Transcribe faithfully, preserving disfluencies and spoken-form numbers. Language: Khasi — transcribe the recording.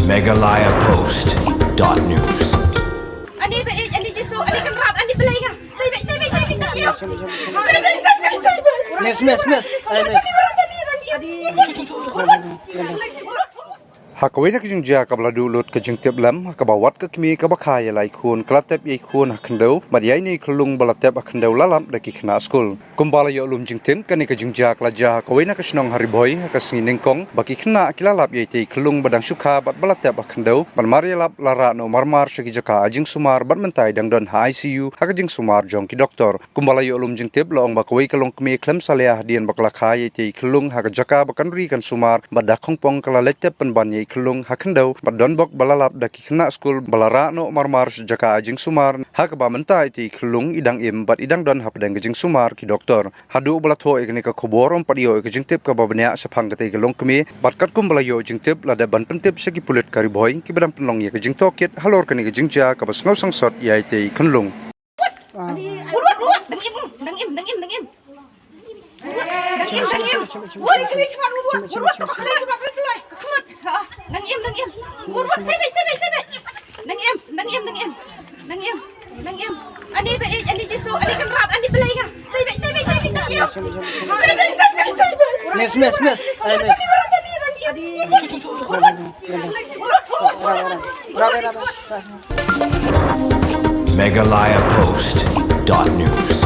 Meghalaya Post dot news. Ani ba ej, ani Jisu, ani Kynrad, ani Blei nga. Sei beit, sei beit, sei beit, tang ïa. Sei beit, sei beit, sei beit. Miss, miss, miss. Ha kawei na ka jingjia kaba la duh lut ka jingtip lem, ha kaba wat ka kmie kaba kha ïa lai khun ka la tep ïa i khun ha khyndew, bad ïa ine i khyllung ba la tep ha khyndew la lap da ki khynnah skul. Kumba la ïoh lum jingtip, kane ka jingjia ka la jia ha kawei na ka shnong ha Ri Bhoi ha ka sngi Nyngkong, ba ki khynnah ki la lap ïa itei i khyllung ba dang shu kha bad ba la tep ha khyndew, bad mar ïalap la rah noh marmar sha ki jaka ai jingsumar bad mynta i dang don ha I C U ha ka jingsumar jong ki doktor. Kumba la ïoh lum jingtip, la ong ba kawei ka longkmie khlem salia hadien ba ka la kha ïa itei i khyllung ha ka jaka ba kan ri kan sumar, bad da khongpong ka la leit tep pynban ïa i khyllung ha khyndew, bad don bok ba la lap da ki khynnah skul ba la rah noh marmar sha jaka ai jingsumar, ha kaba mynta itei i khyllung i dang im bad i dang don hapdeng ka jingsumar ki doktor. Haduh ba la thoh ïa kane ka khubor, ym pat ïoh ïa ka jingtip kaba bniah shaphang katei ka longkmie, bad katkum ba la ïoh jingtip la dep ban pyntip sha ki pulit ka Ri Bhoi kiba dang pynlong ïa ka jingtohkit halor kane ka jingjia kaba sngew sangsot ïa itei i khyllung. Ruat, ruat, ruat. Dang im, dang im, dang im, dang im. Dang im, dang im. Woi, kali khmat ruat, ruat, ruat, kali khmat ruat, ruat. Dang im, dang im. Ruat, ruat, sei beit, sei beit, sei beit. Dang im, dang im, dang im. Dang im, dang im. Ani ba ej, ani Jisu, ani Kynrad, ani Blei nga. Sei beit, sei beit, sei beit, dang im. Sei beit, sei beit, sei beit. Miss, miss, miss. Ani ba ej, ani Kynrad, ani Blei nga. Ruat, ruat, ruat. Meghalaya Post dot news.